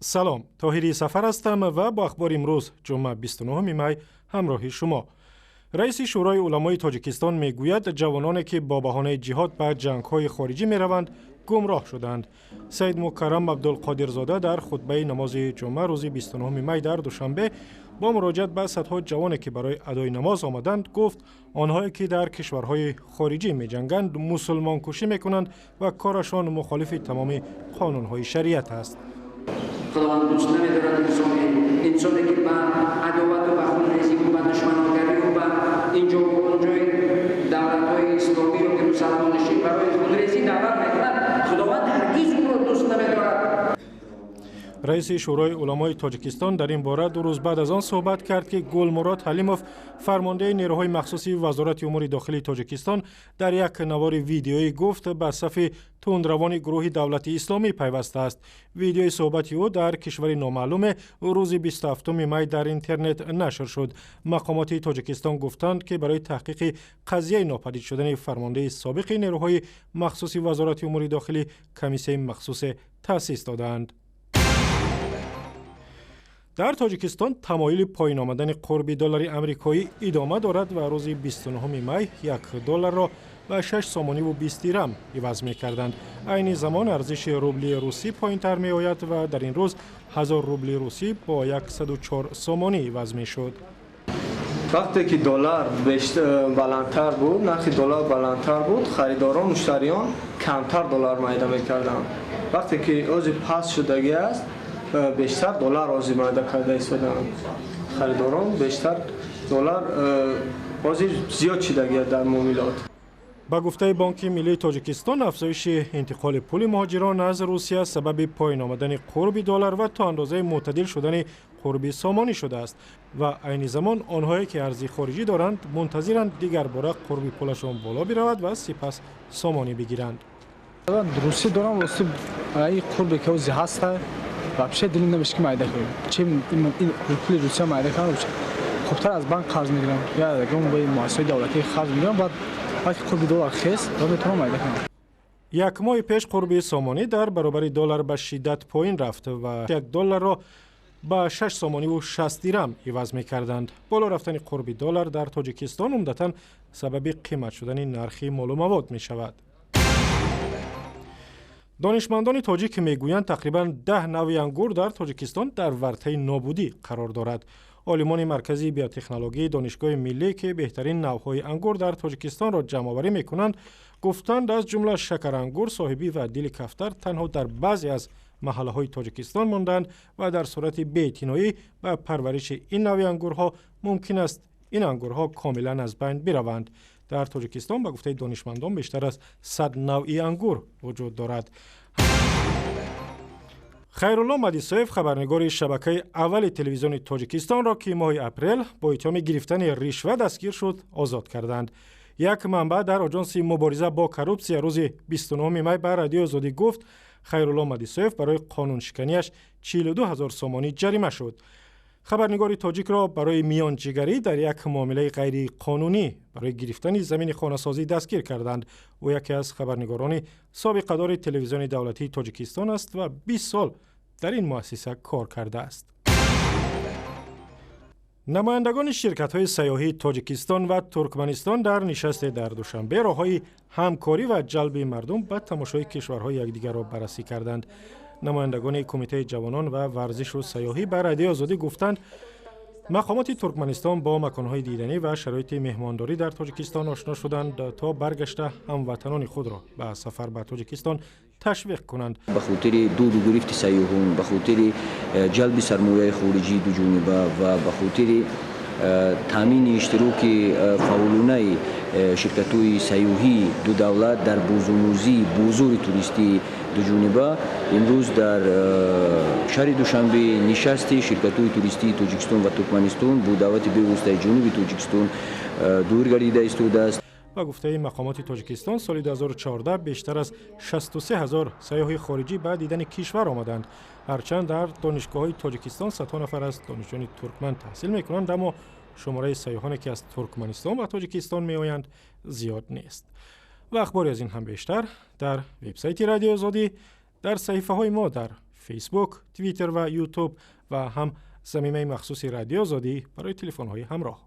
Салом, Тоҳири Сафар ҳастам ва бо ахбори имрӯз, ҷумъа, 29 май, ҳамроҳи шумо. Раиси Шӯрои уламои Тоҷикистон мегӯяд, ҷавононе ки бо баҳонаи ҷиҳод ба ҷангҳои хориҷӣ мераванд, гумроҳ шуданд. Саид Мукаррам Абдулқодирзода дар хутбаи намози ҷумъа рӯзи 29 май дар Душанбе бо муроҷиат ба садҳо ҷавоне ки барои адои намоз омаданд, гуфт, онҳое ки дар кишварҳои хориҷӣ меҷанганд, мусулмонкушӣ мекунанд ва корашон мухолифи тамоми қонунҳои шариат аст. Худованд дӯст намедорад инсоне ки ба адовату ба хунрезӣ ба душманогарию ба инҷо онҷои давлатҳои исломиро ки мусалмоннишин барои хунрезӣ даъват мекунад, Худованд ҳаргиз ӯро дӯст намедорад. Раиси Шӯрои уламои Тоҷикистон дар ин бора 2 рӯз баъд аз он суҳбат кард, ки Гулмурод Ҳалимов, фармондеҳи нерӯҳои махсуси Вазорати умури дохилии Тоҷикистон, дар як навори видеоӣ гуфт, ба сафи тундравони гурӯҳи Давлати Исломӣ пайвастааст. Видеои суҳбати ӯ дар кишвари номаълуме рӯзи 27 май дар интернет нашр шуд. Мақомоти Тоҷикистон гуфтанд, ки барои таҳқиқи қазияи нопадид шудани фармондеҳи собиқи нерӯҳои махсуси Вазорати умури дохилӣ комиссияи махсусе таъсис додаанд. Дар Тоҷикистон тамоили поён омадани қурби доллари амрикоӣ идома дорад ва рӯзи 29 май 1 долларро ба 6 сомониву 20 дирам иваз мекарданд. Айни замон арзиши рубли русӣ поёнтар меояд ва дар ин рӯз 1000 рубли русӣ бо 104 сомонӣ иваз мешуд. Вақте ки доллар баландтар буд, нархи доллар баландтар буд, харидорон, муштариён камтар доллар майда мекарданд. Вақте ки ози паст шудагӣ аст, бештар доллар ҳозир майда карда истодаанд харидорон, бештар доллар ҳозир зиёд шидагӣ дар муомилот. Ба гуфтаи Бонки миллии Тоҷикистон, афзоиши интиқоли пули муҳоҷирон аз Русия сабаби поён омадани қурби доллар ва то андозаи мӯътадил шудани қурби сомонӣ шудааст ва айни замон онҳое ки арзи хориҷӣ доранд, мунтазиранд дигарбора қурби пулашон боло биравад ва сипас сомонӣ бигиранд. Русӣ дорам, рости қурбе ки ҳози ҳаста, вообще дилим намеш ки майда кунем. Чем ин пули Русия майда кунам, хубтар аз банк қарз мегирам я ягон муассисаи давлатӣ қарз мегирам, баъд вақти қурби доллар хест ва метавонам майда кунам. Як моҳи пеш қурби сомонӣ дар баробари доллар ба шиддат поин рафт ва 1 долларро ба 6 сомониву 60 дирам иваз мекарданд. Боло рафтани қурби доллар дар Тоҷикистон умдатан сабаби қимат шудани нархи молу мавод мешавад. Донишмандони тоҷик мегӯянд, тақрибан 10 навъи ангур дар Тоҷикистон дар вартаи нобудӣ қарор дорад. Олимони Маркази биотехнологияи Донишгоҳи миллӣ, ки беҳтарин навъҳои ангур дар Тоҷикистонро ҷамъоварӣ мекунанд, гуфтанд, аз ҷумла шакарангур, соҳибӣ ва дили кафтар танҳо дар баъзе аз маҳаллаҳои Тоҷикистон мондаанд ва дар сурати беэътиноӣ ба парвариши ин навъи ангурҳо мумкин аст ин ангурҳо комилан аз байн бираванд. Дар Тоҷикистон, ба гуфтаи донишмандон, бештар аз 100 навъи ангур вуҷуд дорад. Хайрулло Мадисоев, хабарнигори шабакаи аввали Телевизиони Тоҷикистонро, ки моҳи апрел бо иттиҳоми гирифтани ришва дастгир шуд, озод карданд. Як манбаъ дар Оҷонси мубориза бо коррупсия рӯзи 29 май ба Радиои Озодӣ гуфт, Хайрулло Мадисоев барои қонуншиканиаш 42 ҳазор сомонӣ ҷарима шуд. Хабарнигори тоҷикро барои миёнҷигарӣ дар як муомилаи ғайриқонунӣ барои гирифтани замини хонасозӣ дастгир карданд. Ӯ яке аз хабарнигорони собиқадори Телевизиони давлатии Тоҷикистон аст ва 20 сол дар ин муассиса кор кардааст. Намояндагони ширкатҳои сайёҳии Тоҷикистон ва Туркманистон дар нишасте дар Душанбе роҳҳои ҳамкорӣ ва ҷалби мардум ба тамошои кишварҳои якдигарро баррасӣ карданд. Намояндагони Кумитаи ҷавонон ва варзишу сайёҳӣ ба Радиои Озодӣ гуфтанд, мақомоти Туркманистон бо маконҳои диданӣ ва шароити меҳмондорӣ дар Тоҷикистон ошно шуданд, то баргашта ҳамватанони худро ба сафар ба Тоҷикистон ташвиқ кунанд. Ба хотири дуду гирифти сайёҳон, ба хотири ҷалби сармояи хориҷии дуҷониба ва ба хотири таъмини иштироки фаъолонаи ширкатҳои сайёҳии ду давлат дар бозомӯзии бозори туристии дуҷониба имрӯз дар шаҳри Душанбе нишасти ширкатҳои туристии Тоҷикистон ва Туркманистон бо даъвати бевоситаи ҷонуби Тоҷикистон доир гардида истодааст. Ба гуфтаи мақомоти Тоҷикистон, соли 2014 бештар аз 63 ҳазор сайёҳи хориҷӣ ба дидани кишвар омаданд. Ҳарчанд дар донишгоҳҳои Тоҷикистон садҳо нафар аз донишҷӯёни туркман таҳсил мекунанд, аммо шумораи сайёҳоне ки аз Туркманистон ба Тоҷикистон меоянд, зиёд нест. Ва ахбори аз ин ҳам бештар дар вебсайти Радиои Озодӣ, дар саҳифаҳои мо дар Фейсбук, Твиттер ва Ютуб ва ҳам замимаи махсуси Радиои Озодӣ барои телефонҳои ҳамроҳ.